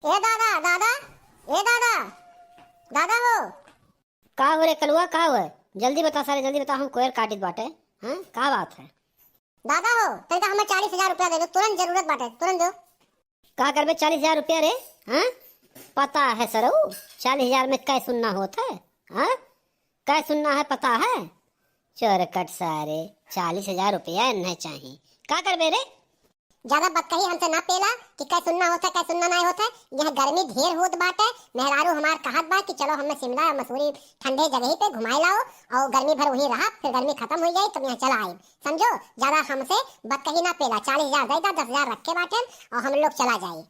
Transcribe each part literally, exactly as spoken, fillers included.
ए दादा, दादा, ए दादा, दादा हो। का हो रे कलुआ, का हो? जल्दी बता सारे, जल्दी बता, हम कोयर काटित बाटे। हाँ, का बात है? दादा हो, तनिका हमें चालीस हजार रुपया दे दो, तुरंत जरूरत बाटे, तुरंत दो। का करबे चालीस हजार रुपया रे? हाँ, पता है सरऊ, चालीस हजार में कै सुन्ना होत है? हाँ, कै सुन्ना है पता है? चोरकट सारे, चालीस हजार रुपया इन्हें चाही, का करबे रे? ज्यादा बतकही हमसे ना पेला कि कै सुन्ना होत है, कै सुन्ना नाय होत है। यहाँ गर्मी ढेर होत बाटे, मेहरारू हमार कहत बा कि चलो हमें शिमला मसूरी ठंडे जगह पे घुमाए लाओ और गर्मी भर वहीं रहा, फिर गर्मी खत्म हो जाई तब यहाँ चला आए, समझो। ज्यादा हमसे बतकही ना पेला, चालीस हजार दे दा, दस हजार रखे बाटे और हम लोग चला जाए।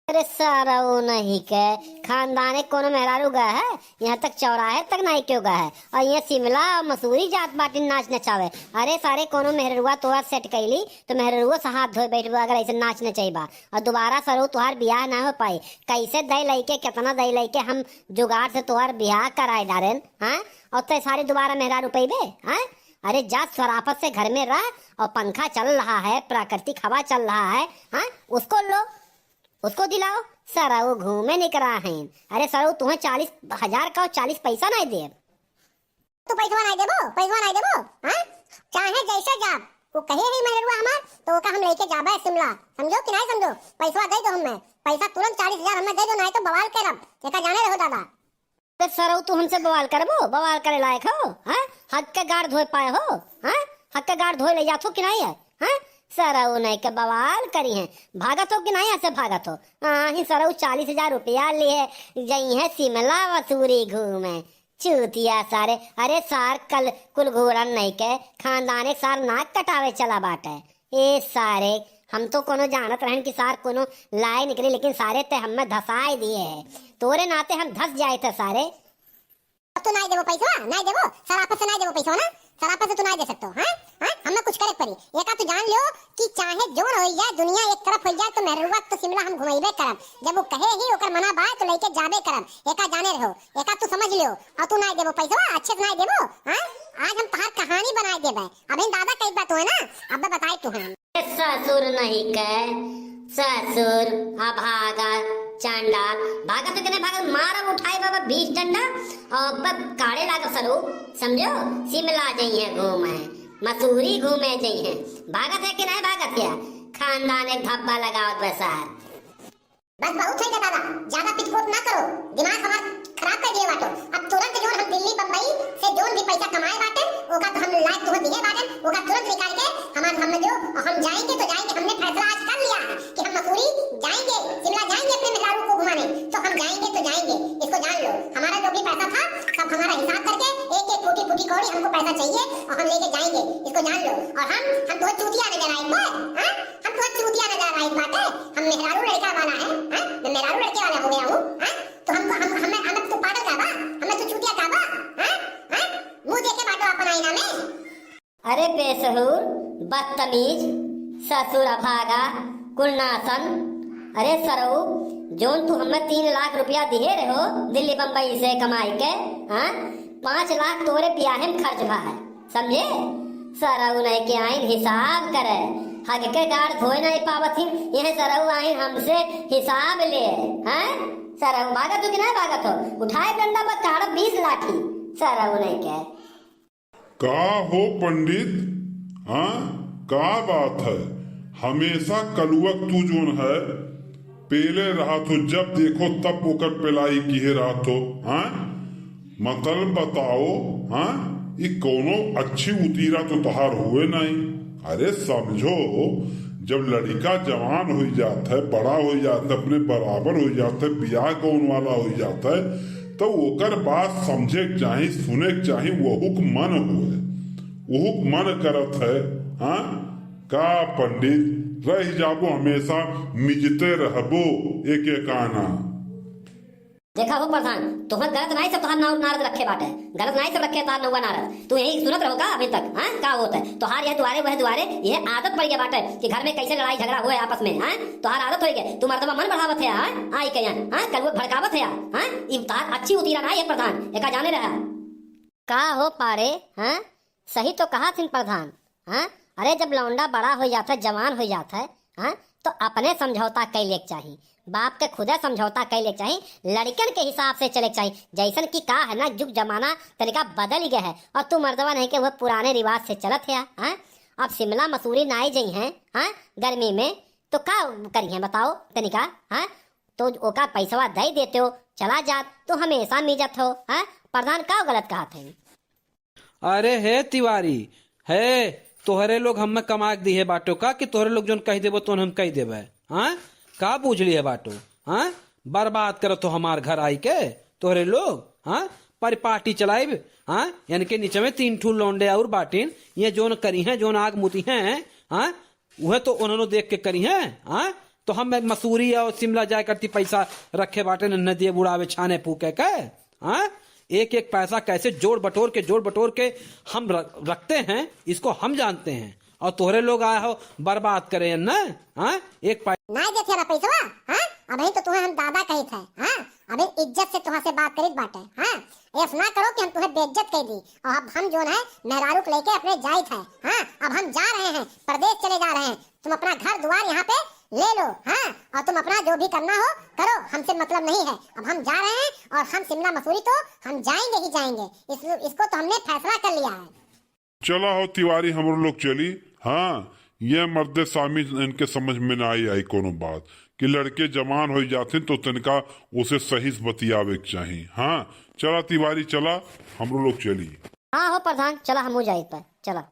अरे सरऊ नहीं के, खानदाने कोनो मेहरारू गए है, यहाँ तक चौराहे तक नाई क्यों गए है, और ये शिमला और मसूरी जात बाटिन नाच नचावे। अरे सारे कोनो मेहररुआ तोहर सेट कैली तो मेहररुओ से हाथ धोए बैठबो अगर ऐसे नाच नचैबा। और दोबारा सरऊ तोहार बियाह ना हो पाई। कैसे दई लइके, कितना दई लइके हम जुगाड़ से तोहार बियाह कराए डारेन, हाँ? और ते सारे दोबारा मेहरारू पैबे, हाँ? अरे जा शराफत से घर में रह, और पंखा चल रहा है, प्राकृतिक हवा चल रहा है, हाँ? उसको लो। उसको दिलाओ, सरऊ घूमे निकरा हैं। अरे सरऊ, तुहें चालीस हजार का चालीस पैसा नहीं देब। तू पैसवा नहीं देबो, पैसवा नहीं देबो, हाँ? चाहे जैसे जाब, वो कहे ही मेहररुआ हमार, तो ओका हम लेके जाबे शिमला, समझो कि नहीं समझो? पैसवा दे दो हमें, पैसा तुरंत चालीस हजार हमें दे दो, नहीं तो बवाल करब, एका जाने रहो दादा। अरे सरऊ, तू हमसे बवाल करबो? बवाल करे लायक हो, हैं? हक के गाड़ धोए पाए हो, हैं? हक के गाड़ धोए ले जात हो कि नहीं है, हैं? सरऊ नहीं के बवाल करी हैं, भागत हो कि नहीं ऐसे भागत हो? हाँ ही सरऊ, चालीस हजार रुपया लिए जई हैं शिमला मसूरी घूमे। चूतिया सारे, अरे सार कल कुल घूरन नहीं के खानदाने सार नाक कटावे चला बाटे। ए सारे, हम तो कोनो जानत रहन कि सार कोनो लाए निकले, लेकिन सारे ते हमें धसाए दिए है। तोरे नाते हम धस जाए थे सारे। अब तू नाई देबो पैसवा, नाई देबो, सराफत से नाई देबो पैसवा ना, सराफत से तू नाई दे सकतो, हाँ? हाँ? हमें कुछ करे के पड़ी। एका तू जान लियो कि चाहे जोन हो जाए, दुनिया एक तरफ हो जाए, तो मेहरुआ तो शिमला हम घुमाइबे करब। जब वो कहे ही ओकर मना बाय तो लेके जाबे करब। एका जाने रहो, एका तू समझ लियो। और तू नाई देबो पैसवा, अच्छे से नाई देबो, हाँ? आज हम तहार कहानी बनाए देबे। अबे दादा कई बात है ना, अब बताए तू है। ससुर नहीं के, ससुर अभागा, चांडाल, भागत हो कि नहीं भागत? मारब उठाए बाबा बीस डंडा और बस काढ़े लागब सरऊ, समझो? शिमला जइहे घूमे, मसूरी घूमे जइहे, भागत है कि नहीं भागत है? खानदान एक धब्बा लगावत बसार। बस बहुत है दादा, ज्यादा पिटपोट ना करो, दिमाग हमार खराब कर दिए बाटो। अब तुरंत जो हम दिल्ली बम्बई से जो भी पैसा कमाए बाटे, ओका तो हम लाइव तुम्हें दिए बाटे, ओका तुरंत निकाल के हमार हम जो हम जाएंगे तो जाएंगे। हमने फैसला आज कर लिया है कि हम मसूरी जाएंगे, शिमला जाएंगे अपने मेहरारू को घुमाने, तो हम जाएंगे तो जाएंगे, इसको जान लो। हमारा जो भी पैसा था सब हमारा हिसाब करके एक एक फूटी फूटी कौड़ी हमको पैसा चाहिए और हम लेके जाएंगे, इसको जान लो। और हम हम तो चूतिया नजर आए, हाँ? हम तो चूतिया नजर आए बाटे, हम मेहरारू लड़का वाला है, हैं? मैं मेहरारू लड़के वाला हो गया हूँ, हैं? तो हमको, हम, हमें, हमें तू पागल का बा? हमें तू चूतिया का बा? हैं? हैं? मुंह देखे बाटो अपन आईना में। अरे बेसहूर, बदतमीज, ससुर अभागा, कुलनासन। अरे सरऊ, जोन तू हमें तीन लाख रुपया दिए रहो दिल्ली बम्बई से कमाई के, हाँ? पाँच लाख तोरे बियाहे में खर्च भा है। समझे? सरऊ नहीं के आइन हिसाब करे, हग के गाड़ धोए नहीं पावत ही, यह सरऊ आइन हमसे हिसाब ले, हैं? सरऊ भागत हो कि नहीं भागत हो? उठाए डंडा पर काढ़ बीस लाठी, सरऊ नहीं के। का हो पंडित, हाँ, का बात है? हमेशा कलुअक तू जोन है, पेले रहत हो, जब देखो तब ओकर पेलाई किहे रहत हो, हाँ? मतलब बताओ, हाँ, ई कौनो अच्छी उतीरा तो तहार हुए नहीं। अरे समझो, जब लड़का जवान हो जात है, बड़ा हो जात है, अपने बराबर हो जात है, बियाह गौन वाला हो जात है, तो ओकर बात समझे के चाही, सुने के चाही, वहुक मन हुए, वहुक मन करत है, हाँ? का पंडित, रह जाबो हमेशा मिजते रहबो एक एक आना। देखा हो प्रधान, तोहर गलत नाई सब तोहार नाव नारद रखे बाटे, गलत नाई सब रखे तोहार नौवा नारद। तू यही सुनत रहो का अभी तक, हाँ? का होत है? तोहार यह दुआरे वह दुआरे, यह आदत पड़ गया बाटे कि घर में कैसे लड़ाई झगड़ा होए आपस में, हाँ? तोहार आदत होई गए, तू मर्दबा मन बढ़ावत है, हाँ? आई के यहाँ, हाँ? कलुआ भड़कावत है, हाँ? ई तोहार अच्छी उतीरा नाई है प्रधान, एका जाने रहा। का हो पाड़े, हाँ? सही तो कहा थिन प्रधान, हाँ? अरे जब लौंडा बड़ा हो जात है, जवान हो जात है, हाँ? तो अपने समझौता कैले के चाही। बाप के खुदे समझौता कइ लेक चाही, लड़िकन के हिसाब से चलेक चाही। जइसन कि का है ना, जुग जमाना तनिका बदलि गए है, और तू मर्दवा नहीं के वह पुराने रिवाज से चलत है, हैं? अब शिमला मसूरी नाई जइहैं, हैं, गर्मी में, तो का करिहैं बताओ तनिका, हैं? तो ओका पैसवा दइ देते हो, चला जात, तो हमेशा मिजत हो, हैं? प्रधान का गलत कहत है? अरे हे तिवारी, हे, तोहरे लोग हमें कमाए के दिहे बाटो का कि तोहरे लोग जौन कहि देबो तौन हम कहि देबे? हाँ, का बूझ लिहे बाटो? हाँ, बर्बाद करत हो हमार घर आइके तोहरे लोग। हाँ, परिपाटी चलाइब। हाँ, इनके नीचे में तीन ठू लौंडे और बाटिन, ये जौन करिहैं, जौन आग मुतिहैं, हाँ, उहे तो उन्हनो देख के करिहैं। हाँ, तो हम मसूरी और शिमला जाए करती पैसा रखे बाटे, नदिए बुड़ावे छाने फूके के। हाँ, एक एक पैसा कैसे जोड़ बटोर के, जोड़ बटोर के हम र-, रखते हैं, इसको हम जानते हैं। और तोहरे लोग आए हो बर्बाद करे ना। हाँ, एक पै- नाहीं देथे ना पैसवा। हाँ, अबहीं तो तुहे हम दादा कहित है। हाँ, अबहीं इज्जत से तुहा से बात करित बाटे। हाँ, ऐस ना करो कि हम तुहे बेइज्जत कइ दी। और अब हम जौन है मेहरारू के लेके अपने जाइत है। हाँ, अब हम जा रहे हैं, परदेस चले जा रहे हैं। तुम अपना घर दुआर यहाँ पे ले लो। हाँ, और तुम अपना जो भी करना हो करो, हमसे मतलब नहीं है। अब हम जा रहे हैं और हम शिमला मसूरी तो हम जाएंगे ही जाएंगे। इस, इसको तो हमने फैसला कर लिया है। चला हो तिवारी, हमरो लोग चली। हाँ, ये मर्दे सामी इनके समझ में ना आई, आई कोनो बात कि लड़के जवान होइ जाथिन तो तनिका उसे सही से बतियावे के चाही। हाँ, चला तिवारी, चला, हमरो लोग चली। हाँ हो प्रधान, चला हमहू जाइत बा, चला।